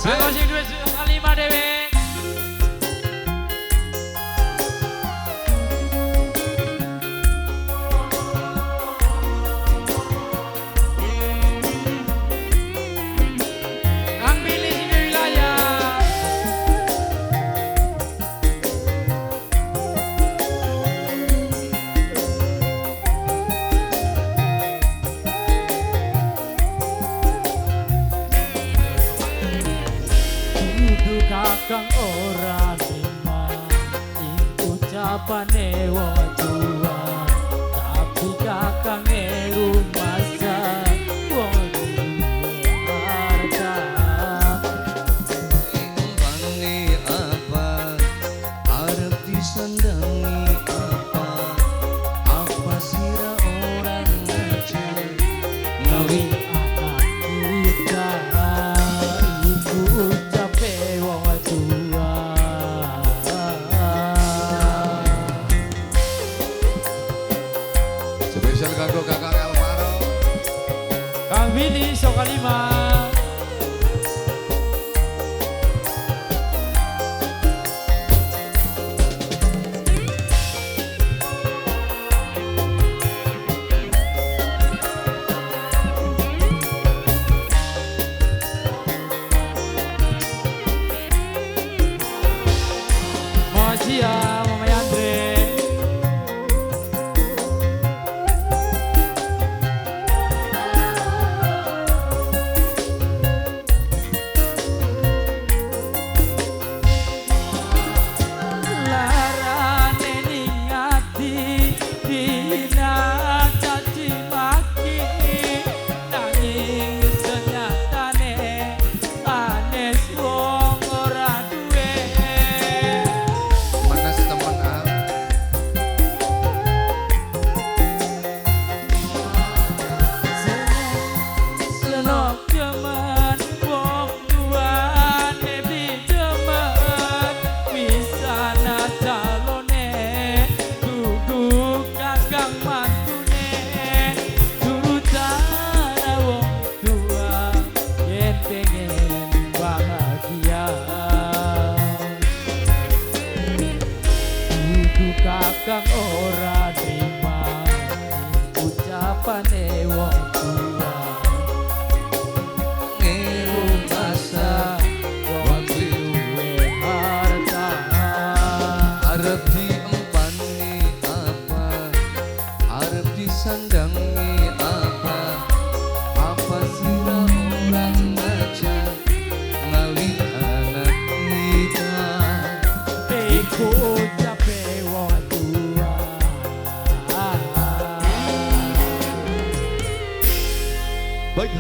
Ayo sing duwe kalima dhewe. Kang Billy sing duwe wilayah. Kudu kakang ora nima ing ucapane wong tua, tapi kakange rumasa wong duwe harta. Empane apa arep disandangi apa apa sira ora ngajar Gawe anak kita iku ucape wong tua. Spesial kanggo Kakang Alvaro. Kang Willy Sokalima. Makasih ya Mama Yandre. Larane ning ati dina caci maki, nanging senyatane anes wong ora duwe. Menes temen ah. Senok demen wong tuane beli demen, wisana calone dudu kakang mantune, turutana wong tua yen pengen bahagia. Kudu kakang ora nrima ucapane wong tua, ngerumasa wong duwe harta. Arep diempani apa arep disandang